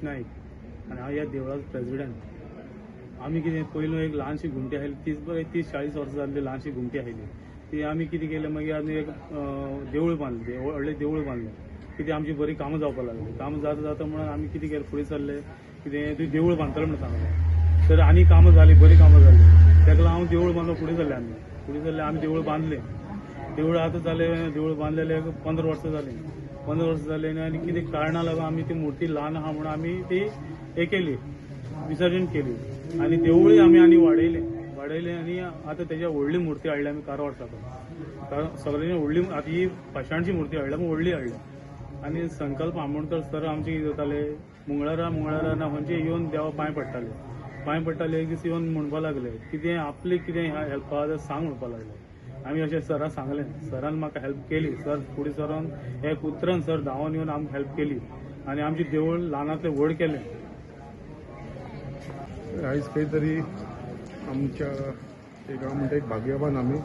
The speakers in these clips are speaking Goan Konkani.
नाईक आनी हांव ह्या देवळाचो प्रेजिडेंट. आमी कितें पयलू एक ल्हानशी घुमटी आयली, 30-40 वर्सां जाल्ली ल्हानशी घुमटी आयली. ती आमी कितें केलें, मागीर आमी एक देवूळ बांदलें, व्हडलें देवूळ बांदलें. कितें आमची बरी कामां जावपाक लागली. कामां जाता जाता म्हणून आमी कितें केलें, फुडें सरले, कितें तें देवूळ बांदतलें म्हणून सांगलें. तर आनी कामां जालीं, बरीं कामां जालीं. ताका लागून हांव देवूळ बांदूंक फुडें सरलें. आमी फुडें सरले, आमी देवूळ बांदलें. देवूळ आतां जालें, देवूळ बांदलेलें 15 वर्सां जालीं. 15 वर्सां जालीं आनी कितें कारणा लागून आमी ती मुर्ती ल्हान आहा म्हणून आमी ती हें केली, विसर्जन केली आनी देवूळय आमी आनी वाडयलें वाडयलें आनी आतां तेज्या व्हडली मुर्ती हाडल्या आमी कारवार साकून. कारण सगळ्यांनी व्हडली, आतां ही पाशाणची मुर्ती हाडल्या पूण व्हडली हाडल्या. आनी संकल्प आमोणकर सर आमचे कितें जाताले, मंगळारा मंगळारा ना खंयचे येवन देवा पांय पडटाले, पांय पडटाले. एक दीस येवन म्हणपाक लागले, कितें आपले कितें हेल्प आहा जाल्यार सांग म्हणपाक लागले. आमी अशें सरा सांगलें, सरान म्हाका हेल्प केली. सर फुडें सरोन एक उतरान सर धांवन येवन आमकां हेल्प केली आनी आमचें देवूळ ल्हानांतलें व्हड केलें. आयज खंय तरी आमच्या एक हांव म्हणटा एक भाग्यवान आमी,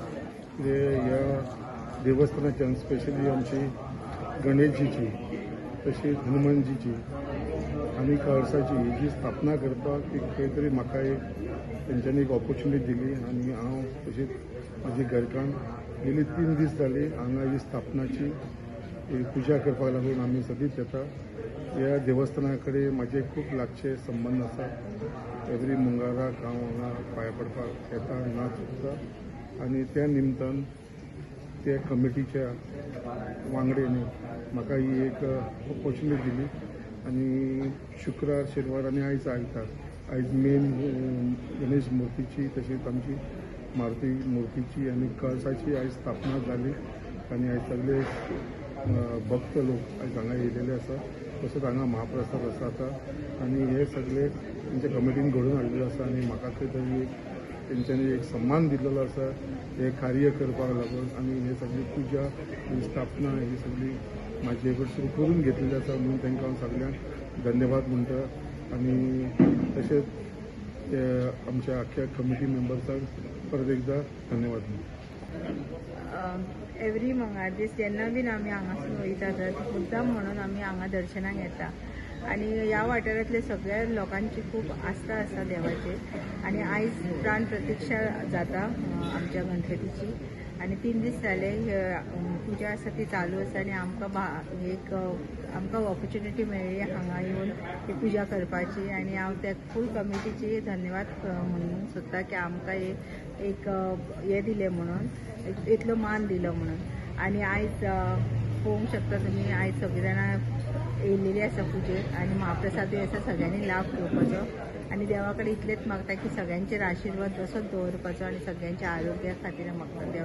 कितें ह्या देवस्थानाच्यान, स्पेशली आमची गणेशजीची तशीच हनुमानजीची आनी कळसाची ही जी स्थापना करपाक एक खंय तरी म्हाका एक तेंच्यांनी एक ऑपॉर्च्युनिटी दिली. आनी हांव तशीच म्हाजी घरकान्न गेली 3 दीस जाली हांगा ही स्थापनाची ही पुजा करपाक लागून आमी सदींच येता. ह्या देवस्थाना कडेन म्हाजे खूब लागचे संबंद आसा. एवरी मंगळाराक हांव हांगा पांय पडपाक येता, ना चुकता. आनी त्या निमतान त्या कमिटीच्या वांगड्यांनी म्हाका ही एक ऑपॉर्च्युनिटी दिली. आनी शुक्रार, शेनवार आनी आयज आयतार, आयज मेन गणेश मुर्तीची तशीच आमची मारुती मुर्तीची आनी कळसाची आयज स्थापना जाली. आनी आयज सगळे भक्त लोक आयज हांगा येयलेले आसा. तसोच हांगा महाप्रसाद आसा आतां. आनी हे सगळे तेंच्या कमिटीन घडोवन हाडलेले आसा. आनी म्हाका खंय तरी एक तेंच्यांनी एक सम्मान दिल्लो आसा हे कार्य करपाक लागून. आनी हे सगळी पुजा, ही स्थापना ही सगळी म्हाजे कडसून करून घेतलेली आसा म्हणून तांकां हांव सगळ्यांक धन्यवाद म्हणटा. आनी तशेंच ते आमच्या आख्ख्या कमिटी मेंबर्सांक परत एकदा धन्यवाद म्हणटा. एवरी मंगळार दीस जेन्ना बीन आमी हांगासून वयता तर मुद्दाम म्हणून आमी हांगा दर्शनाक येता. आनी ह्या वाठारांतले सगळ्या लोकांची खूब आस्था आसा देवाचेर. आनी आयज प्राण प्रतिक्षा जाता आमच्या गणपतीची. आनी 3 दीस जाले पुजा आसा ती चालू आसा. आनी आमकां एक आमकां ऑपॉर्च्युनिटी मेळ्ळी हांगा येवन ती पुजा करपाची. आनी हांव त्या फूल कमिटीची धन्यवाद म्हणूंक सोदता की आमकां एक हें दिलें म्हणून, इतलो मान दिलो म्हणून. आनी आयज पळोवंक शकता तुमी, आयज सगळीं जाणां येयलेली आसा पुजेक आनी महाप्रसादूय आसा, सगळ्यांनी लाभ घेवपाचो. आनी देवा कडेन इतलेंच मागता की सगळ्यांचेर आशिर्वाद तसोच दवरपाचो आनी सगळ्यांच्या आरोग्या खातीर मागता देव.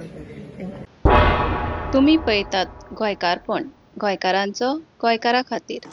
Thank you. तुमी पळयतात गोंयकारपण, गोंयकारांचो गोंयकारा खातीर.